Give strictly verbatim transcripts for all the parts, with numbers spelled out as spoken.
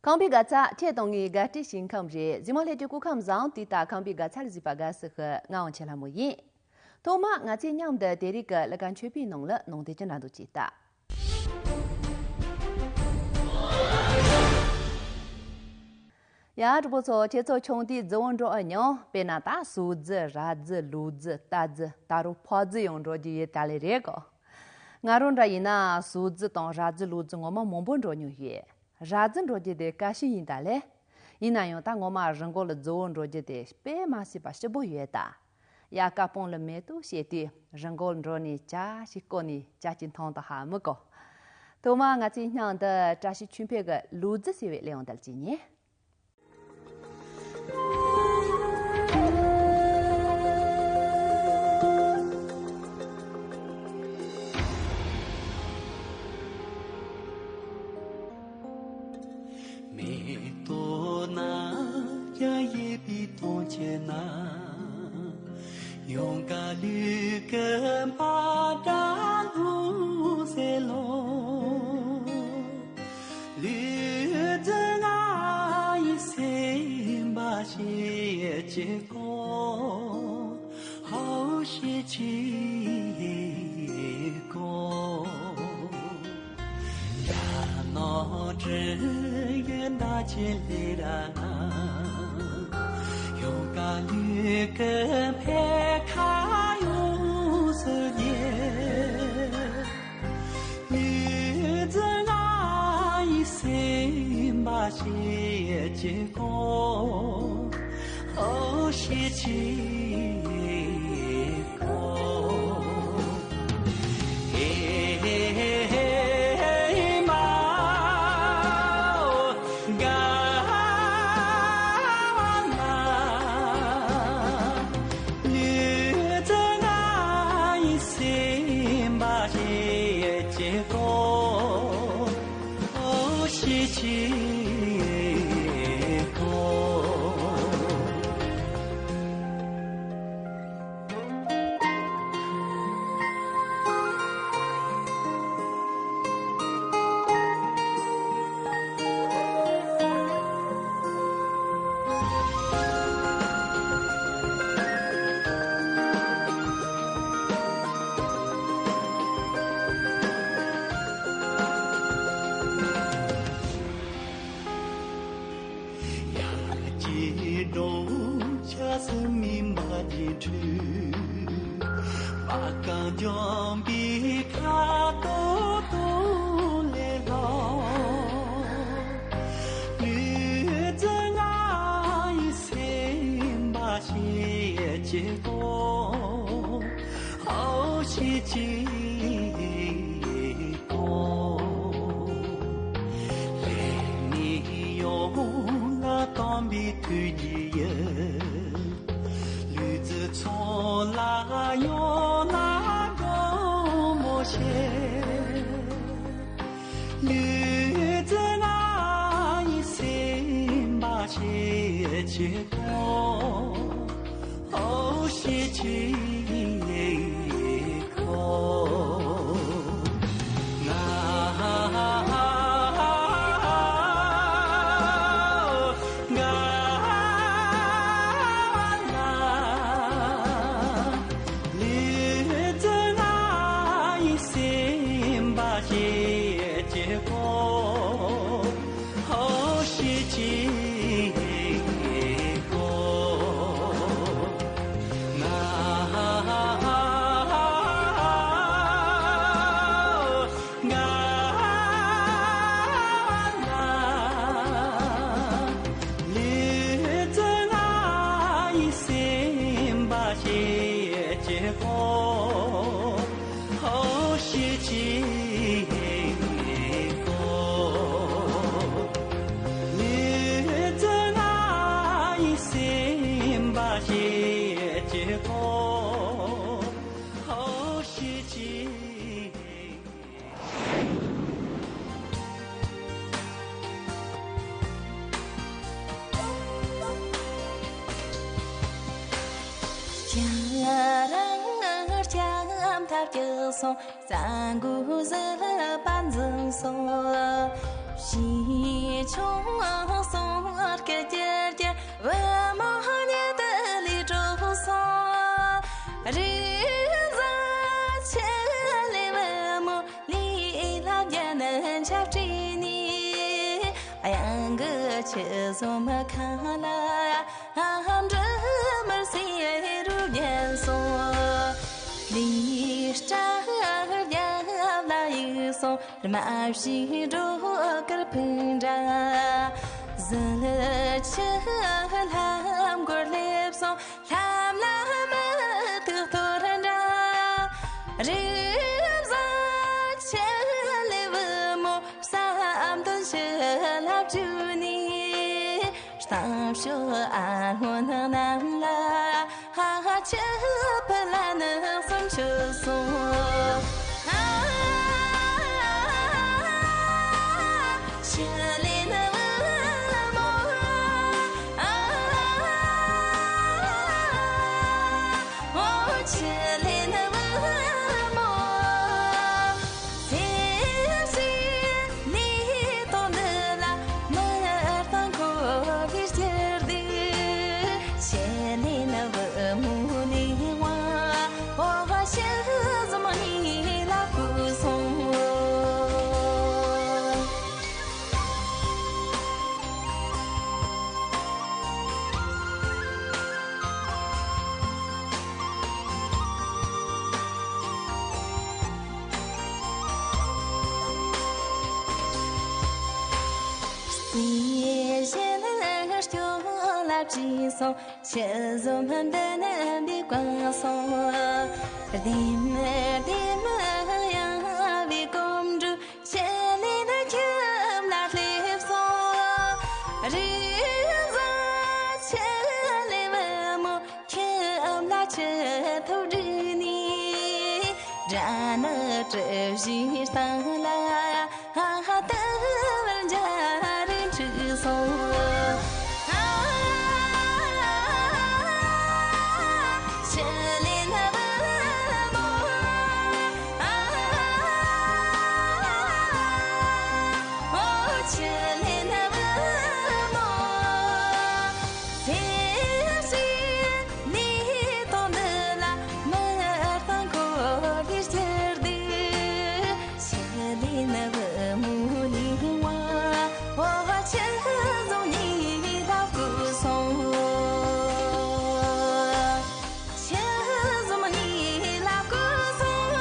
ཁམས་པའི་དགའ་ཚལ་ཁྲེ་ཏོང་ངི་དགའ་སྤྲོའི་ཞིང་ཁམས་རེད། གཟིགས་མོ་ལྷན་རྒྱས་སྐུ་ཁམས་བཟང་། དེ་ལྟར་ཁམས་པའི་དགའ་ཚལ་གཟིགས་པར་དགའ་བསུ་ཞུ། ང་དབང་ཆེན་ལྷ་མོ་ཡིན། ཐོག་མར་ང་ཚོས་མཉམ་དུ་དེ་རིང་གི་ཀླུ་མཁར་མཆོད་པའི་ནང་ལ་ནང་དོན་ཅིག་ན་འདུག་ཅེས་ལྟ། ཡ། གྲོགས་པོ་ཚོ། ཁྱེད་ཚོ་ཆུང་དུས་རྫི་བོ་འགྲོ་ཨེ་མྱོང་། དཔེར་ན་ད་ཟོག་རྫི། ར་རྫི། ལུག་རྫི། རྟ་རྫི། ད་རུང་ཕག་རྫི་ཡང་འགྲོ་རྒྱུ་ཡོད་ད་ལེ་རེད་གོ། ང་རང་འདྲ་ཡིན་ན་ཟོག་རྫི་དང་ར་རྫི་ལུག་རྫི་ངོ་མ་མང་པོ་འགྲོ་མྱོང་ཡོད། ར་རྫི་འགྲོ་རྒྱུ་དེ་དཀའ་ཤོས་ཡིན་ད་ལེ། ཡིན་ན་ཡང་ད་ངོ་མ་རི་མགོ་ལ་རྫི་བོ་འགྲོ་རྒྱུ་དེ་དཔེ་མ་སྲིད་པ་སྐྱིད་པོ་ཡོད་ད། དབྱར་ཁ་སྤང་ལ་མེ་ཏོག་བཞད་དུས་རི་མགོར་འགྲོ་ནས་ཇ་ཞིག་བསྐོལ་ནས་ཇ་གྱི་མཐོང་དང་ཧ་མི་གོ། ཐོག་མར་ང་ཚོས་སྙིང་འདི་བཀྲ་ཤིས་ཆོས་འཕེལ་གྱི་ལུག་རྫི་ཟེར་བའི་གླུ་དབྱངས་འདི་ལ་གཅིག་ཉན། མེ་ཏོག་ན་ཡ་ཡེ་པི་ཐོང་ཆེ་ན། ཡོང་ག་ལུས་ཀྱི་ཕ་དྲག་ལྷུང་ཟེར་ལོ། ལུས་རྫི་ང་ཡི་སེམས་པ་ཤེས་ཀྱི་གོ། ཧོ་ཤེས་ཀྱི་གོ། ཡ་ནོ་ཀྲི་ཡེ་ན་ཅི་ལི་ར་ན། ཡོ་ག་ལུ་ཀ་ཕེ་ཁ་ཡོ་སུ་ཉེ། ལུ་ཙི་ང་ཡི་སེམས་པ་ཤེས་ཀྱི་གོ། ཨོ་ཤེས་ཀྱི་གོ། ཧེ་ཧེ་ཧེ་མ་ཨོ་ག་བ་ན། ལུས་ཙི་ང་ཡི་སེམས་པ་ཤེས་ཀྱི་གོ། ཤེས་ཀྱི་གོ། ཡ་ཅི་འགྲོ་ཆ་སི་མི་མ་ཉི་ཁྲུ། པ་ཀ་འཇོམས་པའི་ཁ་ཏོ་ཏོ་ལེ་ལོ། ལུས་ཙི་ང་ཡི་སེམས་པ་ཤེས་ཀྱི་གོ། ཨོ་ཤེས་ཀྱི་གོ། ལས་ནི་ཡོང་ལ་སྟོན་པའི་དུས་ཀྱི་ཡུལ། ལུས་ཙི་ཚོ་ལ་ཡོང་ན་དགོང་མོ་ཤེས། ལུས་ཙི་ང་ཡི་སེམས་པ་ཤེས་ཀྱི་གོ། ཨོ་ཤེས་ཀྱི་གོ། ང་ང་ང་ལུས་ཙི་ང་ཡི་སེམས་པ་ཤེས་ཀྱི་གོ། ཧོ་ཤེས་ཀྱི་གོ། ང་ སྐྱེས་སོང་། ས་འགུལ་བཟོད་པ་འཛིན་སོང་། ཞིང་ཆུང་སོང་སྐད་ཅིར་ཅིར་བུ་མོ་ཉལ་དུ་ལུས་འགྲོ་སོང་། རེས་གཟའ་ཆེ་ལེ་བུ་མོ་ལུས་ལ་རྒྱན་ཆབ་བྲིས་ནས། གཡང་གི་ཆུ་ཟོམ་ཁ་ལ་འབྲུ་མར་སེར་རུ་བརྒྱན་སོང་། ལུས་སྐྲ་རྒྱབ་ལ་གཡུགས་སོང་། རྨ་བྱའི་སྒྲོ་སྐུར་ཕུང་འདྲ། གཟི་ཆུ་ལྷམ་གོར་སླེབས་སོང་། ལྷམ་ལ་མི་ཐུག་ཐོར་འདྲ། རེས་གཟའ་ཆེ་ལེ་བུ་མོ་བསམ་དོན་ཞི་ལྷབ་བཅུག་ནས། གཏམ་ཤོད་ཨ་སྔོན་ནང་ལ་ཧ་ཧ་ཆུ་ཕུ་ལ་ནི་གསུམ་ཆུད་སོང་། ཨ་ཆུ་ལེན་བུ་མོ། ཨ་ཨོ་ཆུ་ལེན་བུ་མོ། སེམས་སུ་ནི་དོན་འདི་ལ་མི་གཏང་ཁོ་གིས་སྐྱིད་འདུག་ཆེ་ནི་ནི་བུ་མོ་ནི་བ་འོ་བ་ཤི་ཟུམ་ནི་ལ་བུ་སོང་། སེམས་ཞེན་སྐྱོ་ལ་བྲིས་སོང་། ཆུ་ཟོམ་འདི་ནི་འདི་བཀང་སོང་། ལྡེམ་ལྡེམ་ཡང་བའི་གོམ་འགྲོས། ཆུ་ལེན་ཁྱིམ་ལ་སླེབས་སོང་། རེས་གཟའ་ཆེ་ལེ་བུ་མོ་ཁྱིམ་ལ་ཆུ་ཐོག་བསྒྲིགས་ནས། དགྲ་ནག་གྲུ་བཞིའི་སྟེང་ལ་ཧ་ཧ་ལྟ་བར་འཇའ་རིས་འཁྲིགས་སོང་། ཆུ་ལེན་བུ་མོ། ཨ་ཨོ་ཆུ་ལེན་བུ་མོ། སེམས་སུ་ནི་དོན་འདི་ལ་མི་གཏང་ཁོ་གིས་སྐྱིད་འདུག་ཆུ་ལེན་བུ་མོ་ནི་བ་འོ་ཆུ་ཟོམ་ནི་ལ་བསྐུར་སོང་། ཆུ་ཟོམ་ནི་ལ་བསྐུར་སོང་།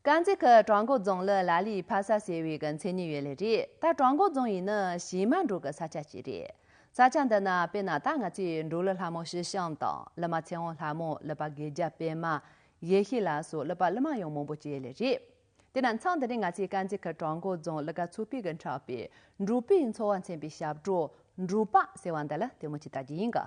དཀར་མཛེས་ཁུལ་བྲག་འགོ་རྫོང་ལ་ལ་ལའི་ཕ་ས་ཟེར་བའི་གི་མཚན་སྙན་ཡོད་ལེ་རེད། ད་བྲག་འགོ་རྫོང་ཡིན་ན་བྱེ་མ་འབྲོག་གི་ས་ཆ་ཅིག་རེད། ས་ཆ་འདི་ན་དཔེར་ན་ད་ང་ཚོའི་འབྲོག་གླུ་ལྷ་མོ་ཞི་བྱང་དང་གླུ་མ་ཚེ་དབང་ལྷ་མོ། གླུ་པ་དགེ་རྒྱལ་པད་མ། ཡེ་ཤེས་ལགས་སོགས་གླུ་པ་གླུ་མ་ཡང་མང་པོ་ཅིག་ཡོད་ལེ་རེད། དེ་ན་མཚམས་འདི་ནས་ང་ཚོའི་དཀར་མཛེས་ཁུལ་བྲག་འགོ་རྫོང་གླུ་གར་ཚོགས་པས་གི་འཁྲབ་པའི་འབྲོག་པའི་འཚོ་བ་མཚོན་པའི་ཞབས་བྲོ་འབྲོག་པ་ཟེར་བ་འདི་ལ་ལྟད་མོ་ཅིག་ལྟ་རྒྱུ་ཡིན་ག།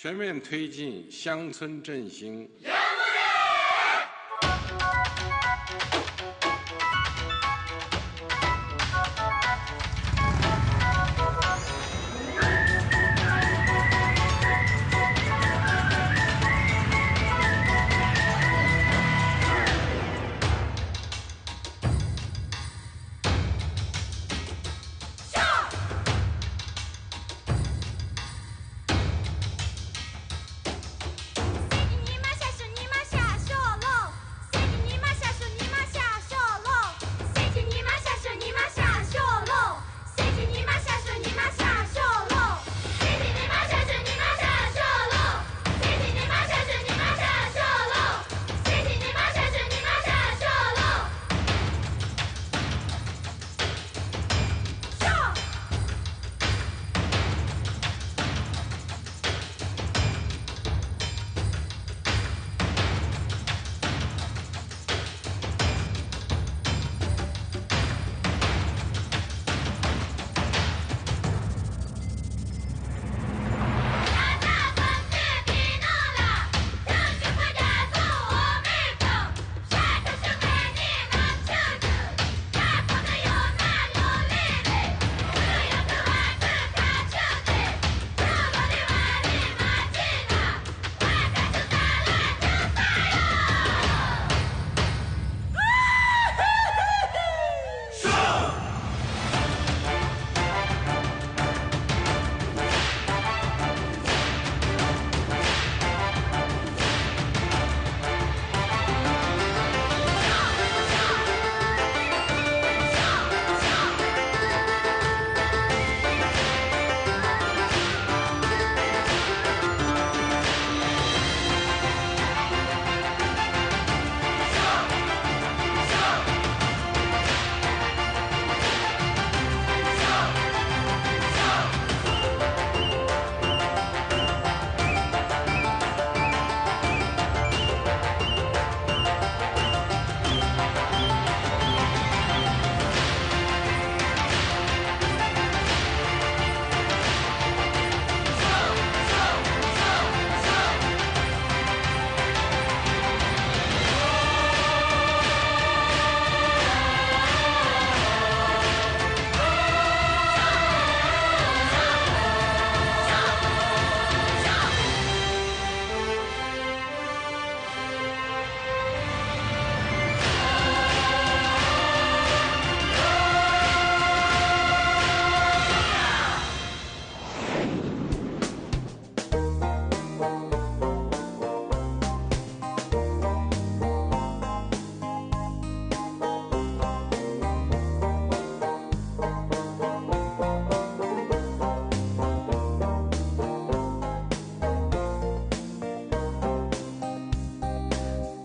全面推进乡村振兴。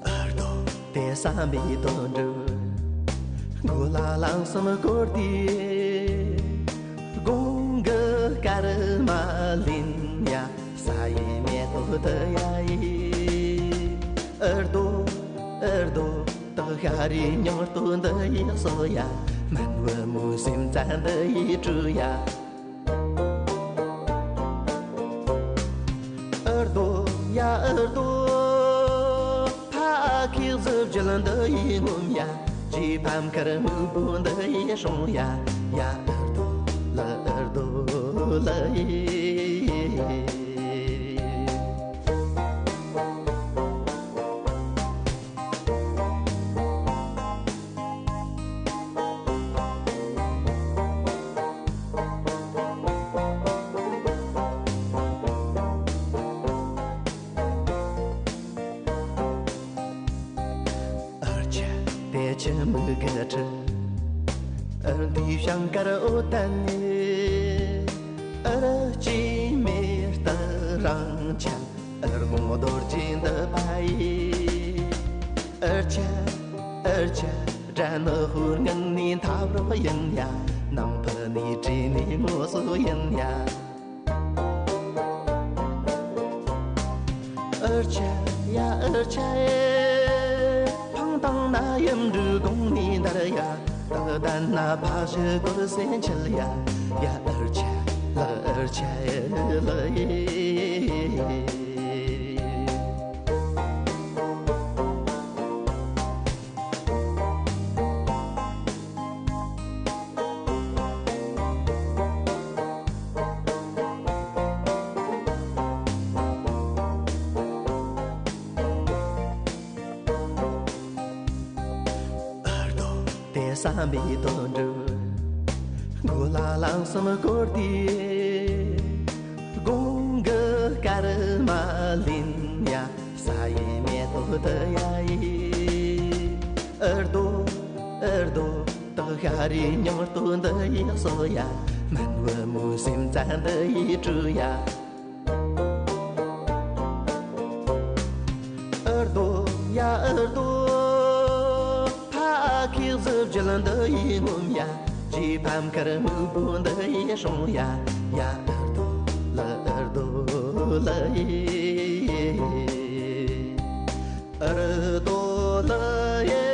ཨར་རྡོ་དེ་བསམ་པའི་དོན་འགྲུབ། མགོ་ལ་ལང་གསུམ་བསྐོར་ཏེ། དགུང་གི་སྐར་མ་ལེན་ཡ། ས་ཡི་མེ་ཏོག་འདི་ཡ་ཡིས། ཨར་རྡོ་ཨར་རྡོ་ད་ཤ་རི་ཉང་སྟོད་འདི་ཡི་སོ་ཡ། སྨན་བུ་མོའི་སེམས་རྩ་འདི་ཡི་བཀྲུ་ཡ། ཨར་རྡོ་ཡ་ཨར་རྡོ། ཕ་ཁི་གཟི་བརྗིད་འདི་ཡི་ངོམ་ཡ། རྗེ་ཕམ་ཁར་སྨུག་པོ་འདི་ཡི་སྲུང་ཡ། ཡ་ཨར་རྡོ་ལ་ཨར་རྡོ་ལ་ཡེ། ཨར་ཆ་དེ་ཆི་མི་ག་ཁྲི། ཨར་འདི་ཤང་ཀར་ཨོ་ཏན་ནི། ཨར་ཅི་མེ་ཏ་རང་ཆ། ཨར་མོ་རྡོ་རྗེ་འདི་པ་ཡི། ཨར་ཆ་ཨར་ཆ། དགྲ་ནི་ཧུར་ངན་ནི་ཐབ་རོ་ཡིན་ཡ། ནང་ཕུ་ནི་བྲིས་ནི་ངོ་སོ་ཡིན་ཡ། ཨར་ཆ་ཡ་ཨར་ཆ་ཨེ། འཕང་བཏང་ན་ཡུམ་འབྲུ་དགོང་ནི་འདར་ཡ། ད་ལྟ་ན་ཕ་ཤི་གོར་སེ་འཆལ་ཡ། ཡ་ཨར་ཆ་ལ་ཨར་ཆ་ཨེ་ལ་ཨེ། ཨ་རྡོ་དེ་བསམ་པའི་དོན་འགྲུབ། མགོ་ལ་ལང་གསུམ་བསྐོར་ཏེ། དགུང་གི་སྐར་མ་ལེན་ཡ། ས་ཡི་མེ་ཏོག་འདི་ཡ་ཡིན། ཨ་རྡོ་ཨ་རྡོ། སྟག་ཤ་རའི་སྙིང་སྟོབས་འདི་ཡིས་གསོ་ཡ། སྨན་བུ་མོའི་སེམས་རྩ་འདི་ཡིས་བཀྲུ་ཡ། ཨ་རྡོ་ཡ་ཨ་རྡོ། ཕ་ཁའི་གཟི་བརྗིད་འདི་ཡིས་ངོམ་ཡ། རྗེ་ཕམ་ཁར་སྨུག་པོ་འདི་ཡིས་སྲུང་ཡ། ཡ་ཨ་རྡོ་ལ་ཨ་རྡོ་ལ་ཡེ། ཨ་རྡོ་ལ་ཡེ།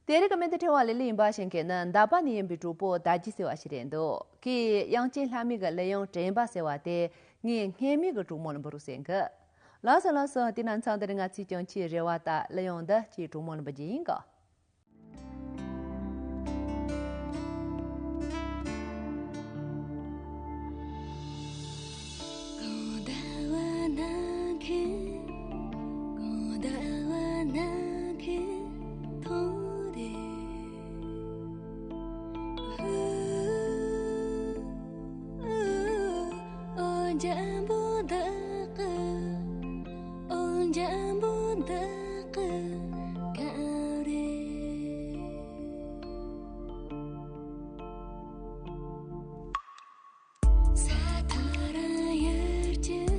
དེ་རིང་གི་སྨན་དང་ཕྲེང་བ་ལེ་ལོ་ཡིན་པ་ཤེས་མཁན་ནི་འདབ་པ་ནས་ཡིན་པའི་གྲོགས་པོ་ཟླ་རྒྱས་ཟེར་བ་ཞིག་རེད་འདུག་ཁོས་དབྱངས་ཅན་ལྷ་མོའི་གི་གླུ་དབྱངས་དྲན་པ་ཟེར་བ་དེ་ངས་སྔས་མའི་གི་གྲོགས་མོ་ལ་འབུལ་རོགས་ཟེར་གི། ལགས་སོ་ལགས་སོ། དེ་ན་མཚམས་འདི་ནས་ང་ཚོས་ཀྱང་ཁྱེད་རེ་བ་ལྟར་གླུ་དབྱངས་འདི་ཁྱེད་གྲོགས་མོ་ལ་འབུལ་རྒྱུ་ཡིན་གི། འཇམ་པོ་འདི་གི་ག་རེ། ས་ཐག་རིང་ཡུལ་གྱི།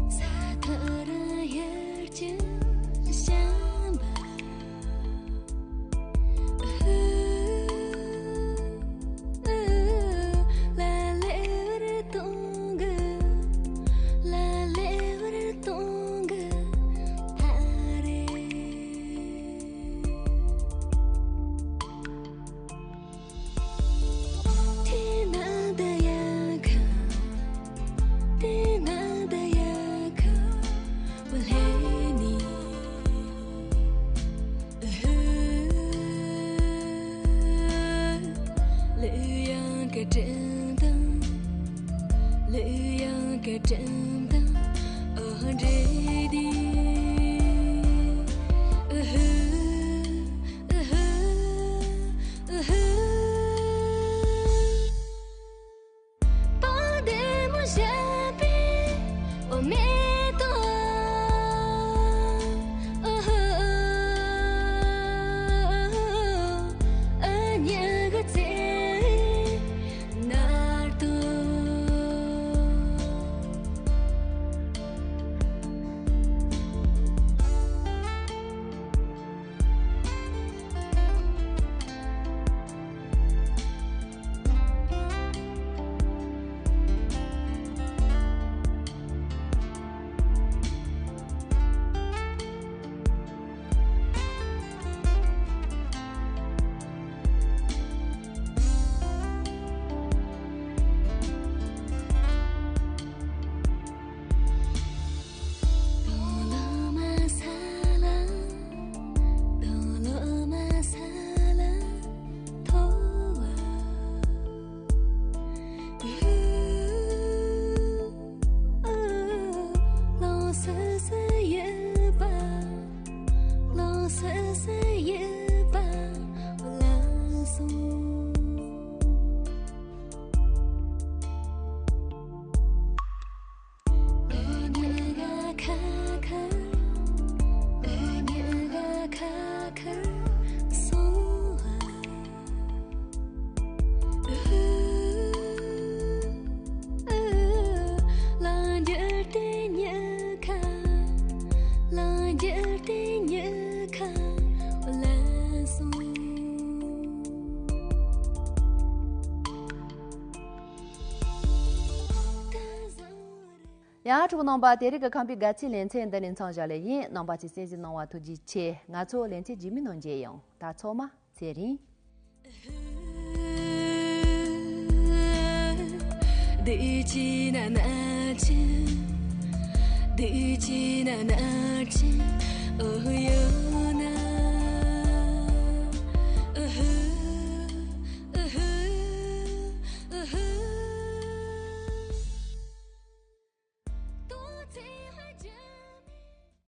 ས་ཐག་རིང་ཡུལ་གྱི་བྱམས་པ། ལ་ལེ་བར་གཏོང་གི། ལ་ལེ་བར་གཏོང་གི་ཐ་རེ། ཡང་གྲོགས་རྣམ་པ། དེ་རིང་གི་ཁམས་པའི་དགའ་ཚལ་ལེ་ཚན་འདི་ནས་མཚམས་བཞག་ལེ་ཡིན། རྣམ་པ་ཚོས་གསན་གཟིགས་གནང་བ་ཐུགས་རྗེ་ཆེ། ང་ཚོ་ལེ་ཚན་རྗེས་མའི་ནང་མཇལ་ཡོང་། ད་ཚང་མ་ཚེ་རིང་།